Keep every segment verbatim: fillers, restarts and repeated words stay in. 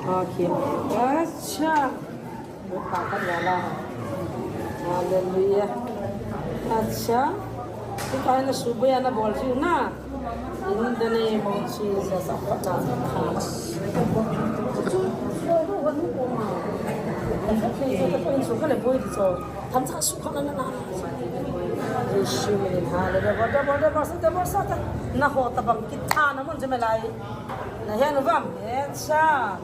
Okay. Acha. Hallelujah. Acha. Tua hi na subuya na bol jiu na. In the name of Jesus. Thamcha sukha na na. Jesu min in, hallelujah. Bol da, bol da, bol sa da, bol sa da. Na ho tabang kithana mun jeme lai. Na henu vam. Acha.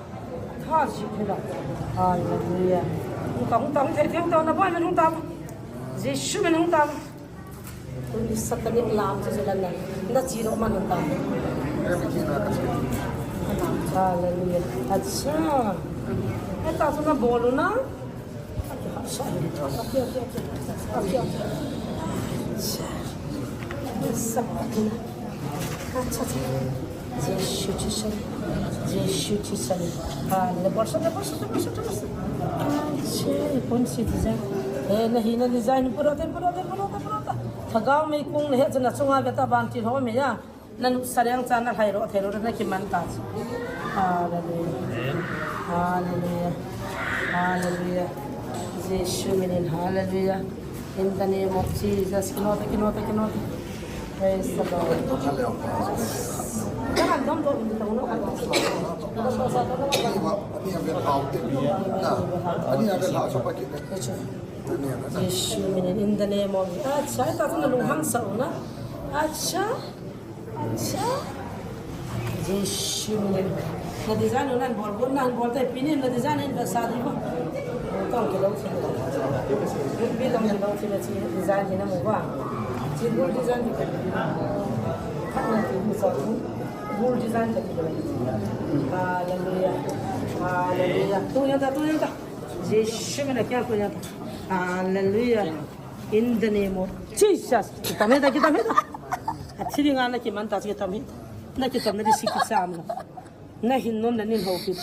Tha ji phila. Hallelujah. Hung ta, hung ta, hung thei, hung ta, na boi min hung ta. Jesu min hung ta. Tuni satanic lam chu jela na. Na chi lo man hung ta. Hallelujah. Acha. Eta chu na bol u na. Jesu Christ. Jesu Christ. Ah, na bolsa, na bolsa, na bolsa, na bolsa. Acha, ipon si design. Eh, na hi na design, pura te, pura te, pura te, pura te. Thagau mei kung na he chana chunga veta ban ti ho mei ya. Nan sareng cha na hai ro thei ro na kiman ta. Hallelujah. Hallelujah. Hallelujah. Jesu min in hallelujah. In the name of Jesus. Kinota, kinota, kinota. Praise the Lord. Karan dom dom ni tong no. Jesu min in, in the name of, acha, ta na lunghang sa na. Acha. Acha. Jesu min. Na design nan bol bol nan bol te pinin na design in da sa di ba. Tong kilo. Bi tong kilo ti na ti design ni na mo ba. Ti bul design di ka. Ka na ti mo sa. Bul design ka ti. Hallelujah. Hallelujah. Tu ya ta, tu ya ta. Jesu min na kya ko ya ta. Hallelujah. In the name of Jesus. Kitam hita, kitam hita. Athi dinga na kiman ta kitam hita. Na kitam na di si kisam na. Na hin nom na nin ho pi.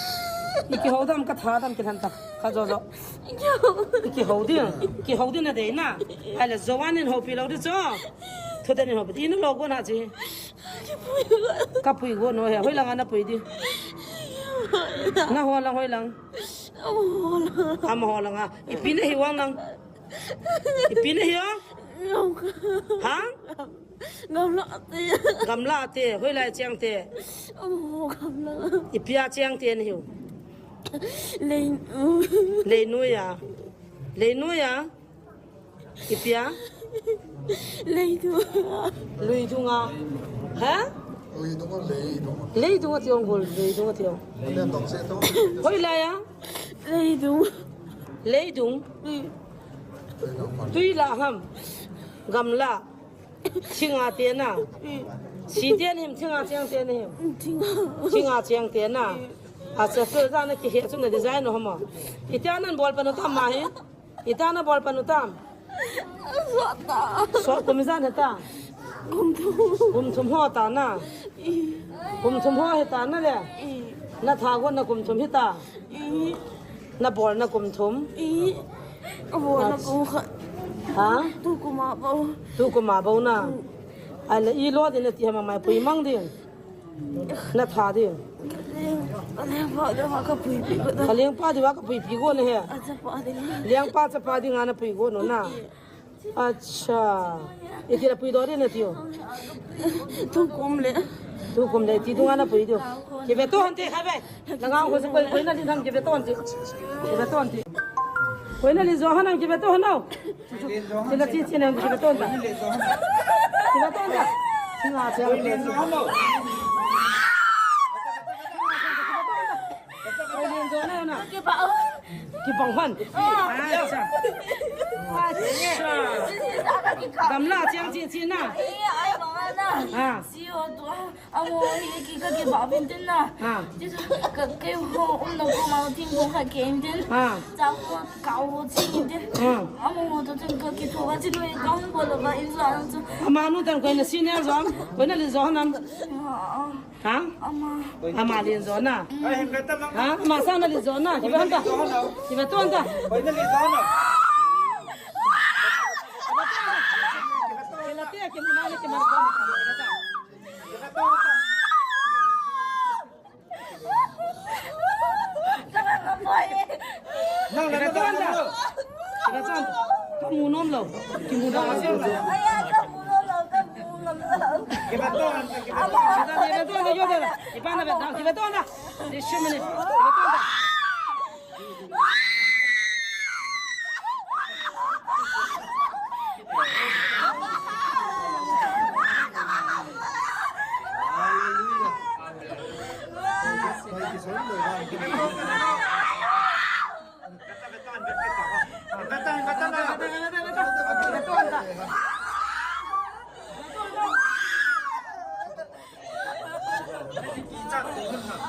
Iki ho dam ka tha dam ki than ta. Ka jo jo. Iki ho ding. Iki ho ding na dei na. Ai la jo wan nin ho pi lo di jo. Thu de nin ho pi. Ina lo go na ji. Ka pui go no he. Hoi langa na pui di. Na ho lang hoi lang. Ama ho langa. Ipi na hi wang lang. Ipi na hi o? Ha? Gamla te. Gamla te, hoilai cheng te. Oh, gamla. Ipi a cheng te na hi o? Leinu. Leinu ya. Leinu ya. Ipi a? Leidu. Luidunga. Ha? Luidunga, leidunga. Leidunga tiong bol, leidunga tiong. Hoilai ya? Leidung. Leidung. Tui la ham. Gamla. Thinga te na. Si te na him, thinga cheng te na him. Thinga cheng te na. Acha, tu ja na kihe chu na design no hama. Ita nan bol panu tam ma hi. Ita na bol panu tam. So kum jan heta. Kum thum. Kum thum ho ta na. Kum thum ho heta na le. Na tha go na kum thum hita. Na bol na kum thum. I, a bol na kum khat. Ha? Tu kum a bou. Tu kum a bou na. Ai la i lo din na ti hama mai pui mang din. Na tha din. Ka leng, ka leng pa de wa ka pui pi ko da. Ka leng pa de wa ka pui pi ko na he. A cha pa de. Leng pa cha pa dinga na pui ko no na. Acha. Iti la pui do de na tio. Tu kum le. Tu kum le ti dunga na pui dio. Ki ve to han te kha ve. Na nga ko se koi koi na din han ki ve to han te. Ki ve to han te. Koi na li jo han ki ve to han nau. Ti la ti ti na ki ve to han ta. Ki ve to han ta. Ti nga se. Kibang hon. Acha. Acha. Gamla cheng chi chi na. Ha. Amo hi ki ka kibah vin tin na. Ha. Ka kei ho um na ko ma ting ko kha ke tin. Ha. Cha ko ka ho chi tin. Ha. Amo ho to tin ka ki tho ka chi no ka um ko lo ba in sa chu. Ama nu tan koi na senior jong. Koi na li jo nam. Ha. Ha? Ama. Ama lin jo na. Ha? Ama sa na lin jo na. Kiba hanta. Kiba to hanta. Kiveton da. Kiveton. Kamu nom lou. Kimu da. Aya, kamu nom lou, kamu nom lou. Kiveton, kiveton. Kiveton da, kiveton da. Kiveton da. Kiveton da. Kiveton da.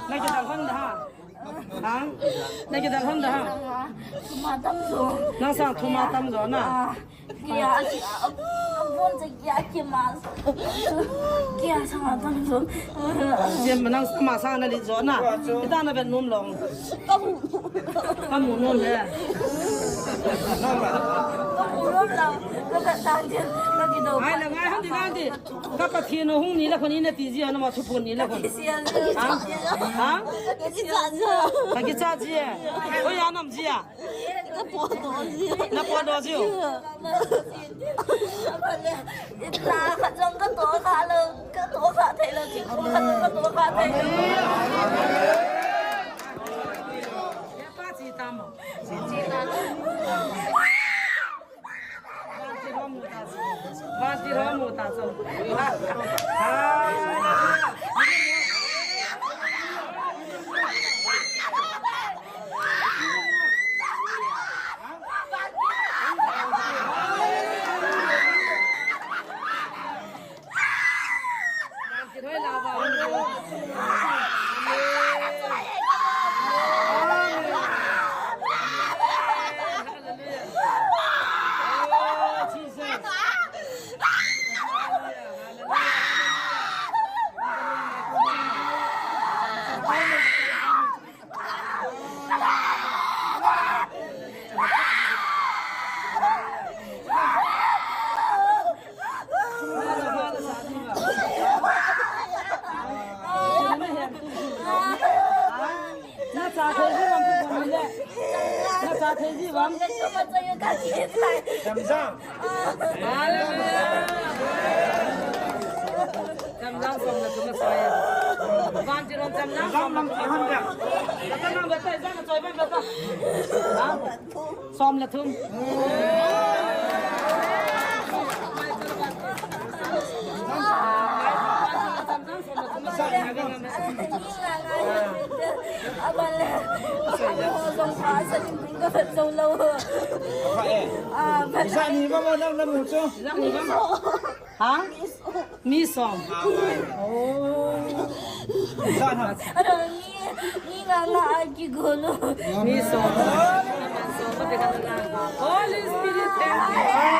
Nang kidang hon da ha? Ha? Nang kidang hon da ha? Thuma tamjo. Nang sang thuma tamjo na? Ah, kia, a, a, a, bon che kia, kia ma. Kia sang tamjo. Siam nang sama sang na li jo na? Kita na vet nom lou. Kamu nom le. Kamu nom lou. Ka ka ta je. Ka kido. Ai la ngai hon di nang di. Ka Pathen hung ni la khun ina ti ji na ma thu phun ni la khun. Ha? Ha? Ka kicha ji. Oi, anam ji a. Na potdoh ji. Na potdoh ji. Itla khat jong ka toh kha lou, ka toh kha thei lou, thingphung khat jong ka toh kha thei lou. Ya pa chi tam mo. Vanti ro mu ta chu. Vanti ro mu ta chu. Ha. Ha. Na cha thei ji lam tu bon le. Na cha thei ji lam. Chamjang. Hallelujah. Chamjang som le thum a soi. Vanti ro chamjang som le thum a soi. Beta nang beta, jang soi beta. Ha? Som le thum. Isa ni ba mo nang namu chu? Ha? Mi som. Oh. Sa na. Ano, mi, mi nga nga aki golo. Mi som. Holy Spirit, thank you.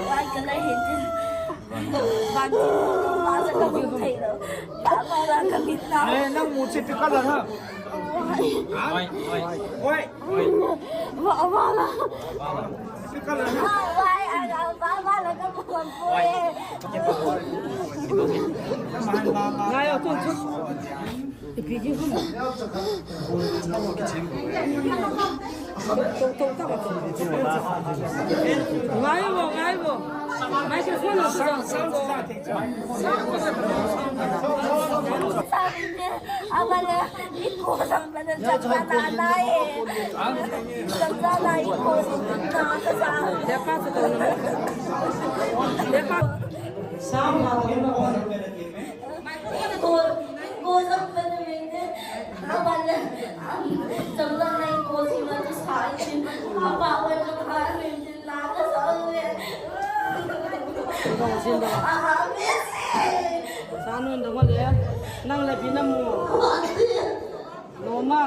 Wai ka la hin tin. Van tin, va sa ka bu thei lo. Ta va la ka mit na. Eh, nang mu che pi ka la ha. Oi, oi. Oi. Oi. Va, va la. Pi ka la ha. Wai, a la, va, va la ka bu kon po e. Ngai o tun chu. Ngaivo, ngaivo. Microphone lo. Abale, iko sang bale chapana nai. Chapana iko na ka sa. Depa sa to na. Depa. Sam ha to na. Ko, ko sa pa na mene. Abale, am, chapana iko si ma to sa. Apa wa to ka mene. Sanun dong le, nang le pi na mu. Loma.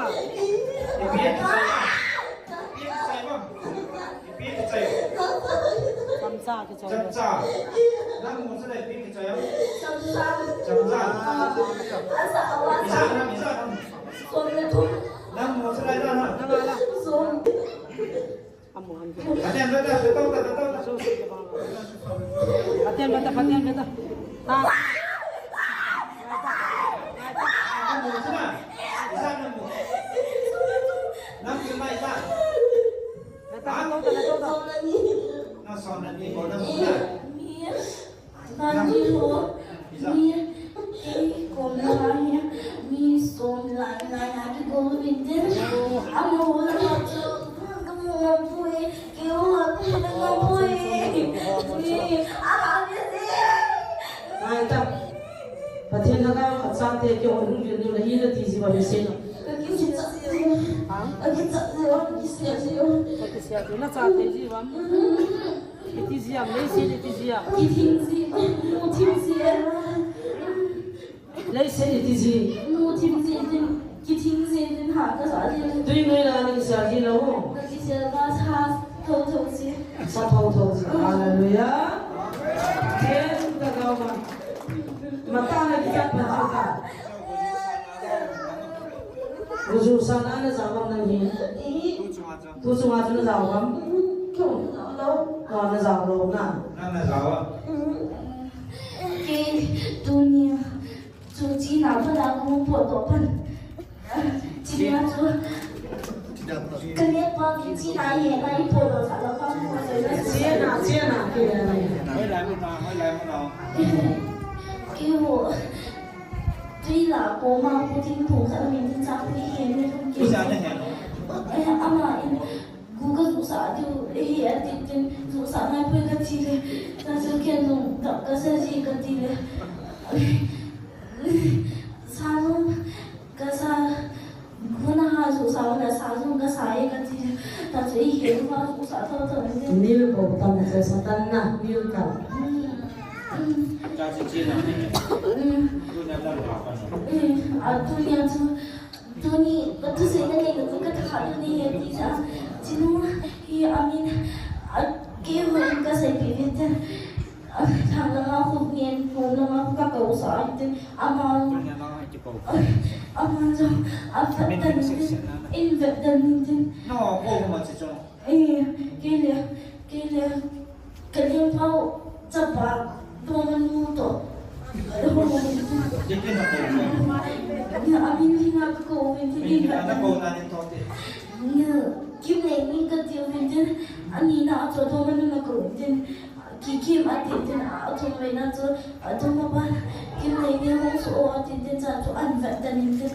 Chamcha kichoi. Chamcha. Nang mu sa le pi kichoi. Chamcha. Isa, nang isa, nang. Nang mu sa le na. Nang ala. Amu han. Aten bata, bata, bata, bata. Aten bata, aten bata. Ha. Amu sina. Isa namu. Nam sina isa. Bata, bata, bata, bata. Na sona ni ko namu na. Bani ho, mi, eh, kom na hi, mi som lai lai na ki ko vintin. Ama ho la chu, ka mo pui, ke ho, ka mo pui. Mi, a, mi si. Ngai ta. Pathen na ka khat sa te ke ho lung vin nu la hi la ti si ba mi se na. Ka ki si sa. Ka ki sa si, ka ki si si. Ka ki si si na sa te ji ba. Iti jia, leiset iti jia. Kithing ji, mu thing ji. Leiset iti ji. Mu thing ji, kithing ji, ha, ka sa ji. Tui noi la ni sa ji lo. Ka ji sa ba sa tho tho ji. Sa tho tho ji. Hallelujah. Ken ta ga ma. Mata na ki ta pa ta. Buju sa na na sa ma na ni. Tu chunga chu na jao ham? Kei na jao lou. Kei na jao a? Kei tunia chu china phat a kahung potdoh pan. China chu. Ka nepa kei china hi na i potdoh sa lou ka. China, china kei na. Kei ho. Tui la koma pu thingphung khat min tin chang pu i hen ni thum kei. Pu sa na hen. Eh, ama in gu ka jusah diu, eh, a ti tin jusah ngai pu ka ti le. Ka chu ken nung dap ka sa ji ka ti le. Sa nung ka sa Gu na ha jusah u le sa jong ka sa e ka ti. Ta chu i he u va jusah tho tho le. Nil ko tan na sa tan na, nil ka. Hmm. Hmm. Cha chi chi na ni. Hmm. Tu na la la ka na. Hmm. A tunia chu, tuni, ka thusei na nei na chu ka tha ni he ti sa. Chinu hi, I mean, a, kei hon ka sei pi ve te. Thang langa khu ngen, hon langa khu ka ko sa, tin, ama, ama jong, a vet dan, in vet dan, tin. No, ko ma chi chong. Eh, kei le, kei le, ka leng pau, chapa, dong manu to. Ni a min hi nga ka ko, tin, in vet dan. Ni, kim le ni ka ti, tin, ani na cho dong manu na ko, tin. Kikim a tin tin a thum veina chu, a thum a pa, kim nei ni hung su o a tin tin cha chu an vet dan in tin.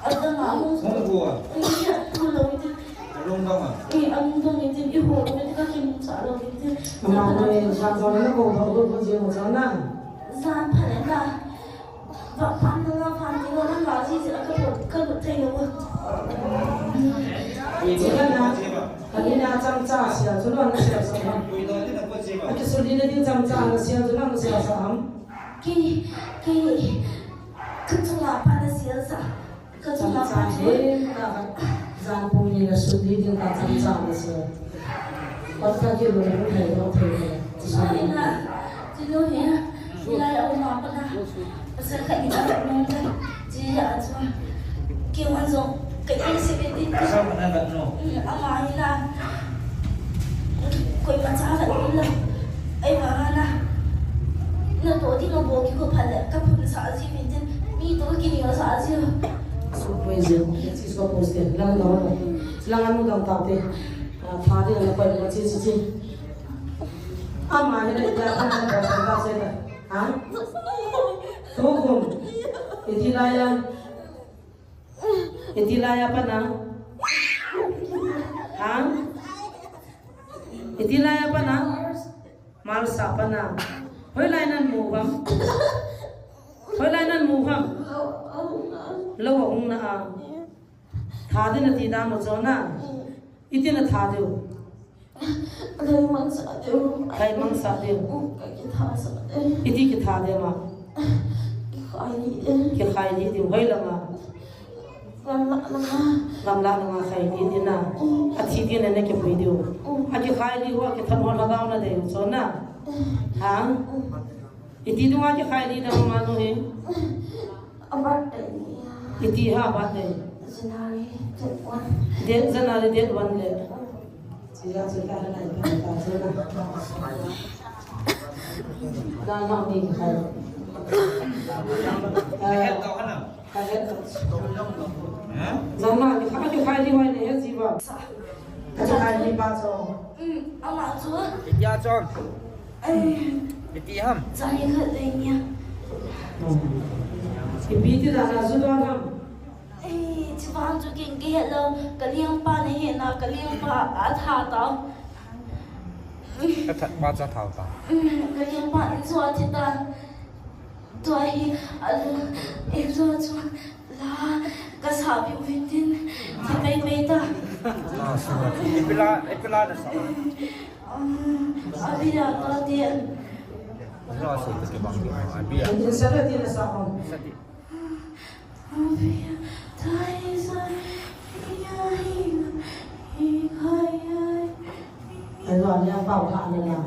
A dang a hung su. Hung bu a? Ni a tu lo in tin. A lung dong a? Ni a lung dong in tin, i ho lo in tin, ka kim sa lo in tin. Ama ko e, sa sa na ko ba ko ko je mo sa na. Zan pha le na. Vaphan nunga phan ti ho nang la ji ji la ka thot, ka lut thei lo. Ui, ti ka na, ka ni na chang cha sia chu lo na sia sa ham. Ui, lo ni na ko ji ba. A ki su di na ding chang cha na sia chu lo na sia sa ham. Ki, ki, ka chunga pa na sia sa. Ka chunga pa chu. Chang cha chu, ka zan pum ni na su di ding ka chang cha na sia. Pat ka ki lo na thei lo thei lo. China, chinu hi, hilai a um a pat na. Pasal khat in a vet nung ta. Chi a chu. Kei vang jong, ka in se ve tin. Pasal khat na vet nung. Mm, ama hi na. Koima cha vet nung la. Ei vang a na. Na to ding a bol kikho phat le, ka phun sa ji ve tin. Mi to ki ni sa ji. Su poi je, chi so post ke. Lang lang. Lang anu dang ta te. Ah, tha ding a na koi ma chi chi chi. Ama hi na ija pa na pa pa se ta. Ha? Tukum. Iti laiya. Iti laiya pa na. Ha? Iti laiya pa na. Malsa pa na. Hoilai nan mu ham. Hoilai nan mu ham. Lo a hung na a. Tha ding na ti dan mo chona. Iti na tha diu. Lei mang sa diu. Lei mang sa diu. Ka kitha sa diu. Iti kitha diu ma. Kikhai li diu. Kikhai li diu. Hoi langa. Gamla langa. Gamla langa khai li diu na. Athi diu na na kipui diu. Akikhai li ho, kitha mo lhagao na diu. Chona. Ha? Iti diu akikhai li diu ma nu hi. A birthday ni. Iti ha birthday. January date one. Date January date one le. Sila sila na ita ta sila. Dan ha ni khai. Eh, ka het. January kha ki khai di wai ne he jiwa. Ka khai di pa so. Mm, ama chu. Ya chong. Ai. Iti ham. Chai khat le nia. Ipi ti dan a chu don ham. Ai, chuvang chu ken kahet lou. Ka lengpa nahet na, ka lengpa atha tau. Ka that pa cha thau ta. Ka lengpa in chu athi ta. Tua hi, alu, in chu chu. La, ka sa pi uvin tin, thi pei pei ta. La, sa. Ipi la, ipi la na sa. Um, abia ta ti. La, sa ta ke bang. Abia. Sa ti na sa. Sa ti. Abia ta sa. Ai, lo, ni a pau kha ni la.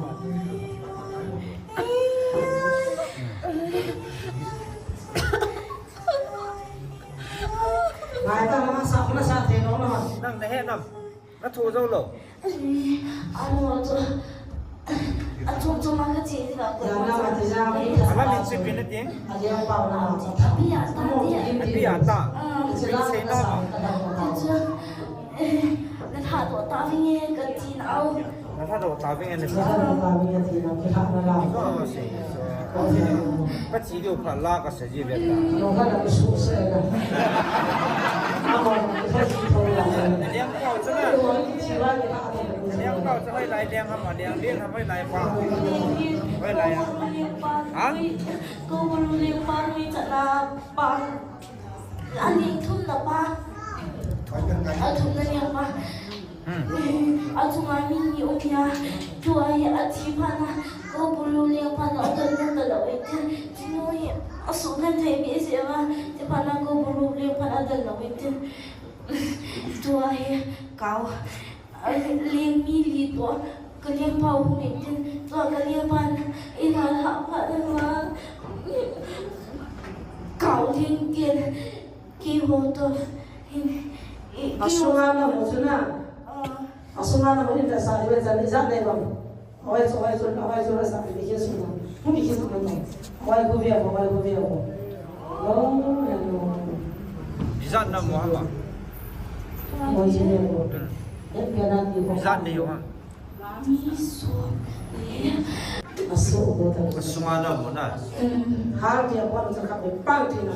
Ngai ta, na sa, na sa thei lou na. Nang na he nam. Na thu jou lou. Alo chu. A chung chung ma ka che ti ba ko. Jana ma ti jana. Ama min chu pin na ti. A liang pau na. Pi a ta ti. Pi a ta. Ah. Ti la na sa. Ti chu. Eh, na tha to ta vinge ka ti na au. Na tha to ta vinge na ti. Na tha to ta vinge ti na ki tha na la. Ka chi diu pha la ka sa ji ve ta. Lo ka la su se na. Amo ka chi tho la. Liang pau chu na. Liang pau chu hoilai liang ham, liang liang ham hoilai pa. Hoilai. Ha? Ko bulu liang pa ni cha na pa. Ani thum na pa. A thum na liang pa. Hmm. A chunga mi ni um ya. Tua hi a thi pha na. Ko bulu liang pa na a ton na ta lo e te. Chinu hi a su kan thei mi se ma. Ti pha na ko bulu liang pa na a ton lo e te. Tua hi kau. A leng mi li tua, ka lengpa hung in tin, tua ka lengpa in a lha pha na ma, kau leng tin, keiho to, hin, i, a sunga na mo chu na. Ah. A sunga na mo hin ta sa, i ven chan, i jat nei bang. Hoi chu, hoi chu, hoi chu, sa, i ki su na. Hung i ki su na. Hoi ku ve, hoi ku ve. Oh, hello. I jat na mo ha ma. Hoi chu ne ko. Zan ni wa. Asu ko ta. Asu ma na mo na. Har dia ko ta ka pe pang ti na.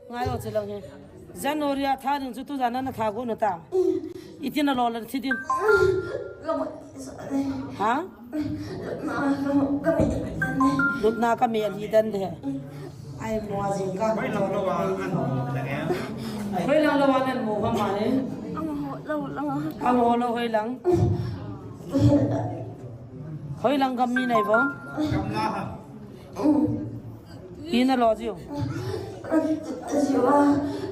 Ngai lo chilang he. January a tha ding chu tu jana na tha go na ta. Iti na lo la thi din. Ha? Lupna ka me li dan de. Ai mo jing ka. Hoilang lou a nan mo ham mani. Ang ho lou lang. Ang ho lou hoilang. Hoilang gam mi nai vo. Ina lo jiu. Jiu a,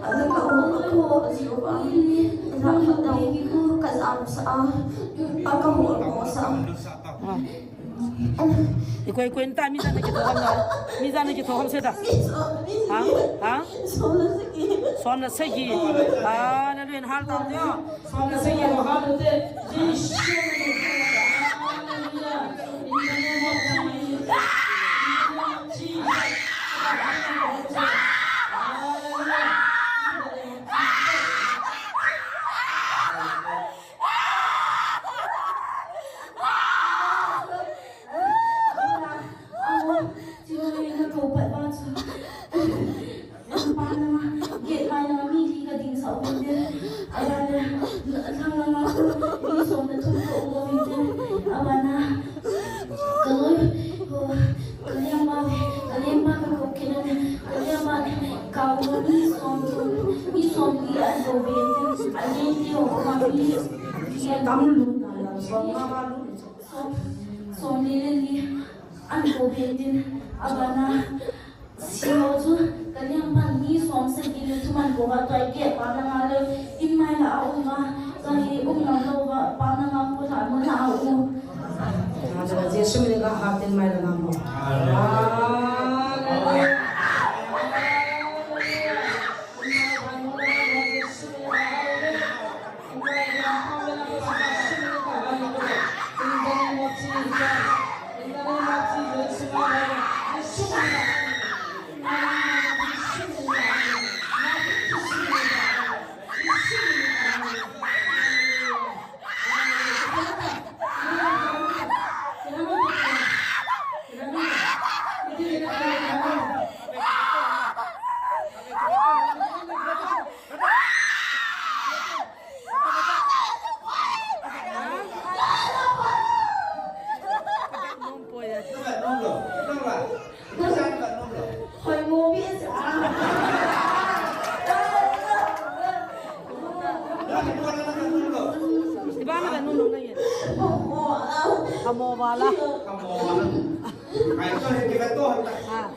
a ka ho ko jiu a. Ina ho ko ka jam sa. A ka ho ko sa. Ah. Ikoi, ikoi ta mi jana ki thoham na. Mi jana ki thoham se ta. Ha? Ha? Som le sagi. Som le sagi. Ah, na luen hal ta teo. Som le sagi ho hal te. Hallelujah. In the name of Jesus. Kaloi, ho, kalengpa, kalengpa ka kop kit in, kalengpa, kau mi som, mi som li an ko be, a leng te ho ma mi, tam lu na la, som ma ba lu, som, som li le li, an ko be tin, abana, Sio chu, kalengpan mi som sagi le thum an ko ba tua i get pa na nga le, in mai la a um a, tua hi um ngam lou va, pa na nga ko tha mo tha a um. Jesu min in ka ha tin mai la na mo. Hallelujah. Ibana ka nunung na yan. Kamo wala. Ah.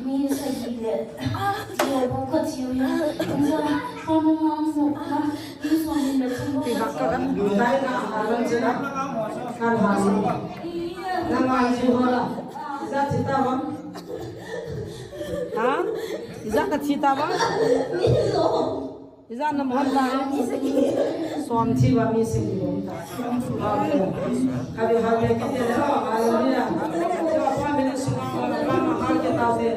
Mi sagi le, yo, bong ka thiu ya. Inza, pa mo ngam mo, na, mi sagi le, thum mo ka thiu. Ti bak ka kan, dai na, alam jena. Kan ha mo. Na ngai ji ho la. Iza thi ta bang. Ha? Iza ka thi ta bang. Mi so. Iza na mo han ta. Som thi ba mi sing bong ta. Hallelujah. Hallelujah. Hallelujah. Family sunga ma ma ha ke ta se.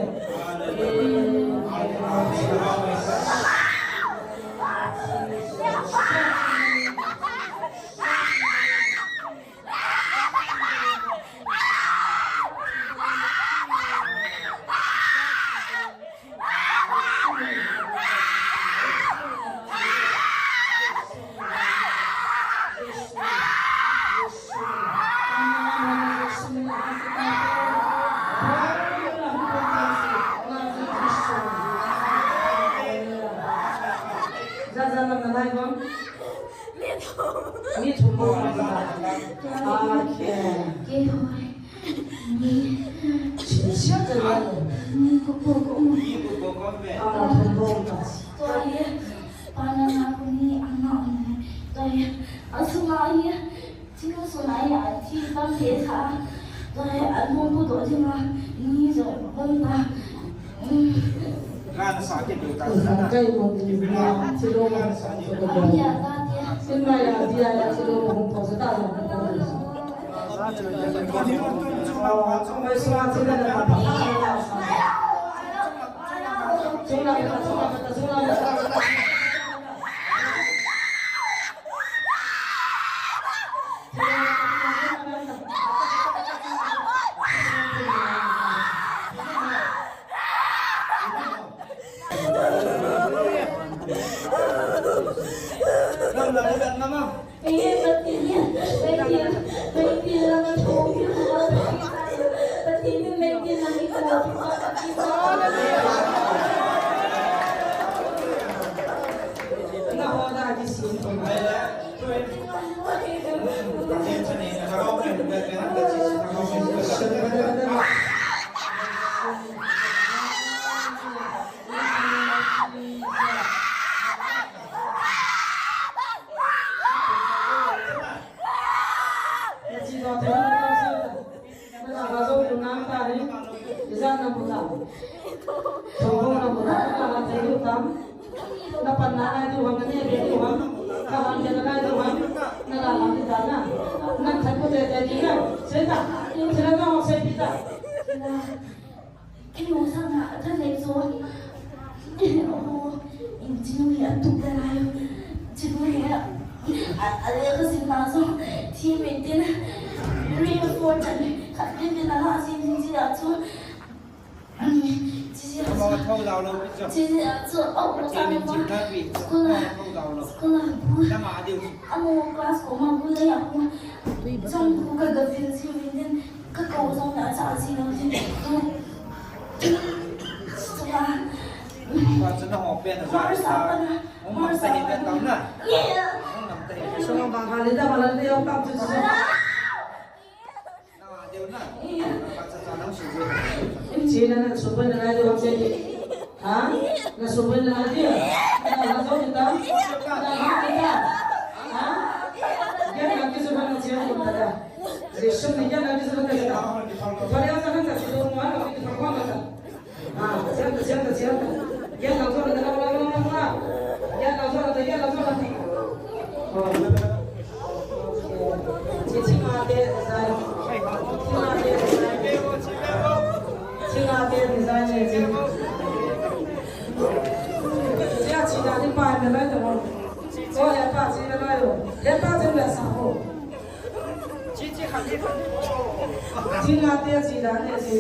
Za za na na lai bang. Mi thum mo. Mi thum mo. Ah, okay. Ke hoi. Mi. Chin sia ka la. Mi ko ko ko. Mi ko ko ko me. Ah, thum mo ta. Tua ye. Pa na na ko ni ama ni. Tua ye. Asunga ye. Thilo suna ya thi tam te tha. Tua hi an hung pu to ding a, ni jo hung ta. Kai mo ni na, thilo ma sa ni ko. Ai ya ta te. Sin ma ya dia ya thilo hung to sa ta lo. Kei jong sang a, a than lei chu. Oho, in chinu hi a tup le lai. Chinu hi a, a, a le ka sin ma chu. Thi me tin. Ri ko chan. Khat tin tin a la sin sin chi a chu. Chi chi a chu. Chi chi a chu. Oh, ko sa me pa. School a. School a bu. Amo class ko ma bu le a bu. Jong bu ka da fin si min tin. Ka ko jong na cha si lo tin. Chunga. Ka chu na ho pen na. Mar sa pa na. Hung nam ta hi pen tau na. Yeah. Hung nam ta hi pen. Chunga ba ha le da ba la le yong tam chu chu. Na deu na. Ka cha cha nang su. Chi na na su pa na na de wa che. Ha? Na su pa na na de. Na la so ni ta. Na ha ni ta. Ha? Ge na ki su pa na che ko ta da. Jesu ni ya na Jesu na ya. Pare sa na sa si do ma na ki sa ma na sa. Ah, siya ta, siya ta, siya ta. Ya na so na na na na na. Ya na so na ya na so na. Oh. Chi chi ma te sai. Chi ma te sai. Chi ma te sai ne chi. Siya chi da ni pa me lai ta mo. Oh, ya pa chi me lai yo. Ya pa chi me sa ko. Chi chi khat ni khat ni. Chi nga te chi da ne chi.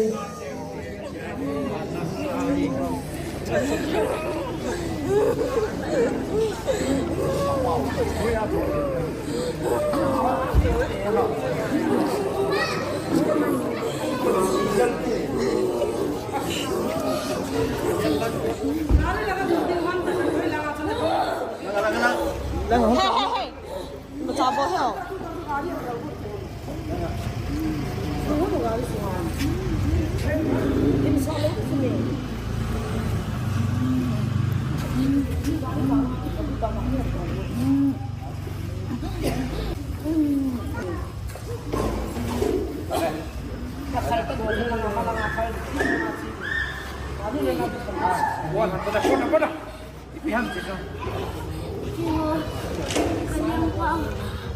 Hey, hey, hey. Ka cha bo heo. Ipi ham ti jong. Keiho, ka nungpa,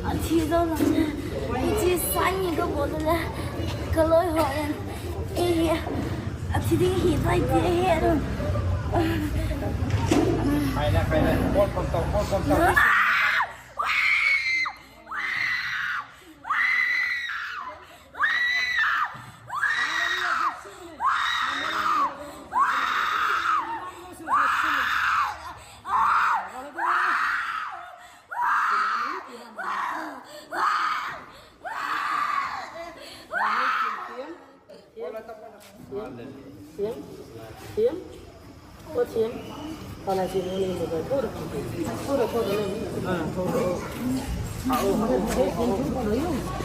athi jou lou le. Hiche sign ni kabol le, kaloi ho in. Kei hi, athi ding ahi tai ti ahi lou. Khai le, khai le. Bol khom tau, bol khom tau.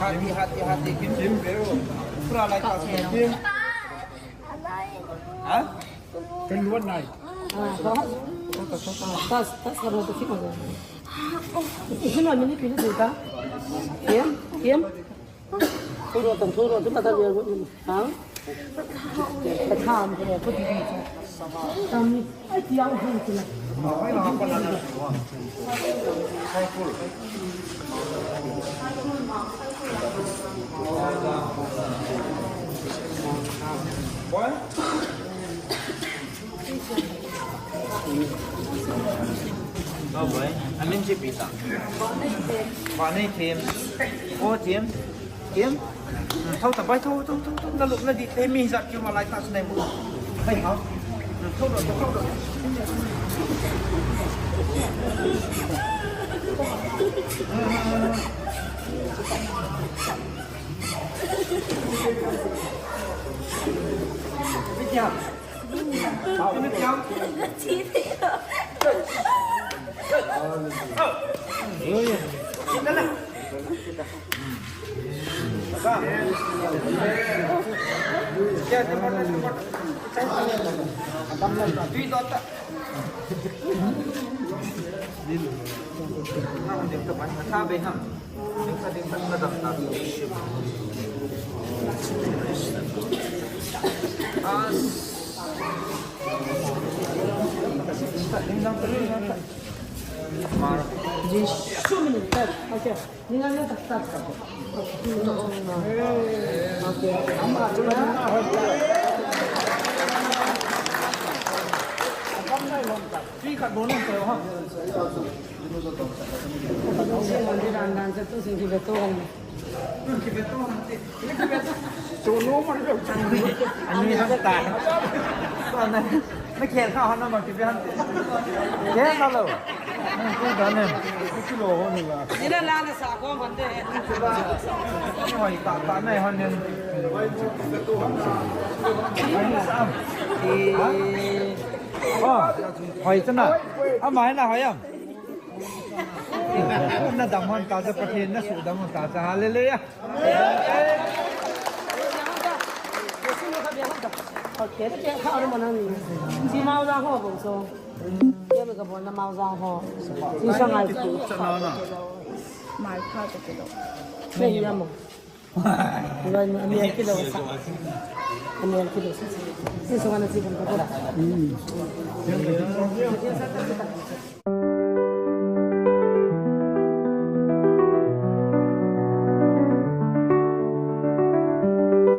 Hati, hati, hati, kim, kim, beu. Pura lai ka, kim. Ha? Kan luan nai. Tas, tas, tas, tas, tas, isi na mini pili sita. Kim, kim. Thuro tan, thuro tan, mata dia. Ha? Amin che pita. Vanei them. O them. Them. Thau ta bai, thau, thau, thau, thau, na lup na di te mi jat kiu ma lai ta sunai mu. Bai hau. Thau ro, thau ro. Bai hau. Ani hon ta. Na, na khel kha hon na ma kipe hon. Khel na lo. Ni ku da ne. Ni ku lo hon ni la. Ni la la na sa ko hon de. Ni hoi ta ta ne hon ne. Hoi sa. Ha? Oh, hoi sa na. Ama hai na hoi am. Na dam hon ta sa, Pathen na su dam hon ta sa. Hallelujah.